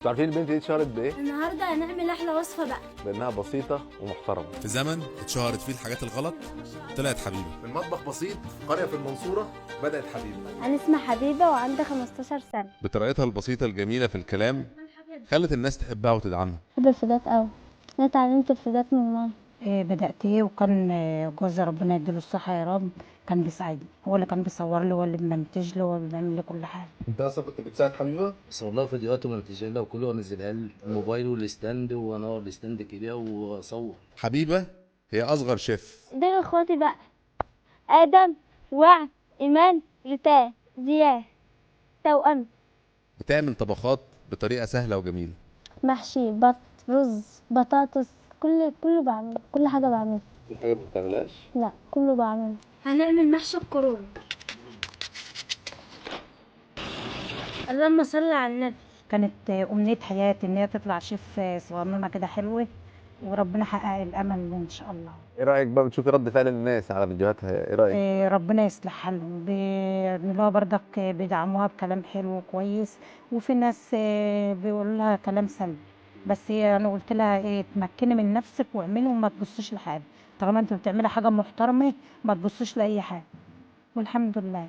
انتوا عارفين البنت دي اتشهرت بايه؟ النهارده هنعمل احلى وصفه بقى، بانها بسيطة ومحترمه. في زمن اتشهرت فيه الحاجات الغلط طلعت حبيبه. من مطبخ بسيط في قرية في المنصورة بدات حبيبه. انا اسمي حبيبه وعندي 15 سنة. بطريقتها البسيطة الجميلة في الكلام خلت الناس تحبها وتدعمها. بحب الفدات قوي، انا اتعلمت الفدات من ماما. بدأت ايه، وكان جوزي ربنا يديله الصحة يا رب كان بيساعدني، هو اللي كان بيصور لي، هو اللي بيمنتج لي، هو اللي بيعمل لي كل حاجة. انت اصلا كنت بتساعد حبيبه؟ صور لها فيديوهات ومنتجها لها وكله، وانزلها لي الموبايل وال stand، وانا ال stand كده واصور. حبيبه هي اصغر شيف. دول اخواتي بقى، ادم، وعد، ايمان، ريتان، زياد، توأم. بتعمل طبخات بطريقة سهلة وجميلة. محشي، بط، رز، بطاطس، كله بعمل، كل حاجة بعملها. في حاجة ما بتعملهاش؟ لا كله بعمله. هنعمل محشي الكرنب. اللهم صل على النبي. كانت أمنية حياتي إن هي تطلع شيف صغننة كده حلوة، وربنا حقق الأمل إن شاء الله. ايه رايك بقى بتشوفي رد فعل الناس على فيديوهاتها؟ ايه رايك؟ ربنا يصلح حالهم، بيعملوها بردك، بيدعموها بكلام حلو وكويس، وفي ناس بيقولوا لها كلام سلبي، بس هي انا قلت لها ايه، تمكني من نفسك واعملي وما تبصيش لحاجة، طالما انت بتعملي حاجة محترمه ما تبصيش لاي حاجة، والحمد لله.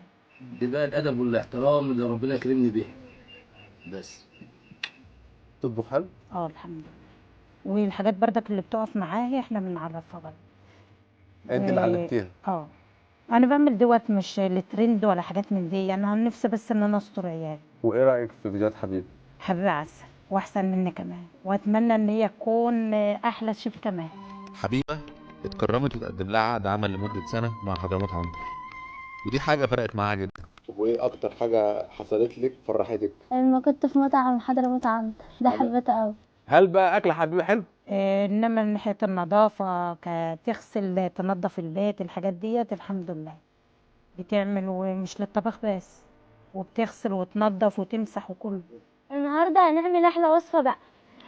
دي بقى الادب والاحترام اللي ربنا كرمني بيه. بس تطبخ حلو؟ اه الحمد لله. والحاجات بردك اللي بتقف معايا احنا بنعرفها برضه. انت اللي علمتيها؟ اه انا بعمل دوت مش لترند ولا حاجات من دي، انا نفسي بس ان انا استر عيالي. وايه رايك في فيديوهات حبيبه؟ حبيبه عسل واحسن مني كمان، واتمنى ان هي تكون احلى شيف كمان. حبيبه اتكرمت وتقدم لها عقد عمل لمدة سنة مع حضرموت عنتر، ودي حاجة فرقت معاها جدا. طب وايه اكتر حاجة حصلت لك فرحتك؟ لما كنت في مطعم حضرموت عنتر ده حبيته قوي. هل بقى اكل حبيبه حلو؟ انما من ناحية النظافة، كتغسل تنظف البيت، الحاجات ديت الحمد لله بتعمل، ومش للطبخ بس، وبتغسل وتنظف وتمسح وكله. النهارده هنعمل احلى وصفه بقى،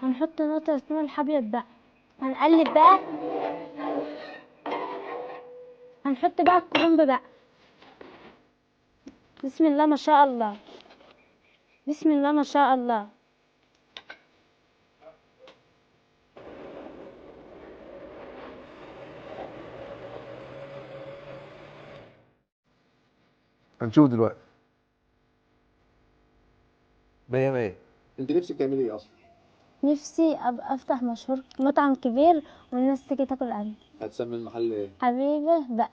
هنحط نقطة الثوم الابيض بقى، هنقلب بقى، هنحط بقى الكرنب بقى. بسم الله ما شاء الله، بسم الله ما شاء الله. هنشوف دلوقتي. مية مية. انت نفسك تعملي ايه اصلا؟ نفسي ابقى افتح مشروع مطعم كبير والناس تيجي تاكل عندي. هتسمي المحل ايه؟ حبيبه بقى.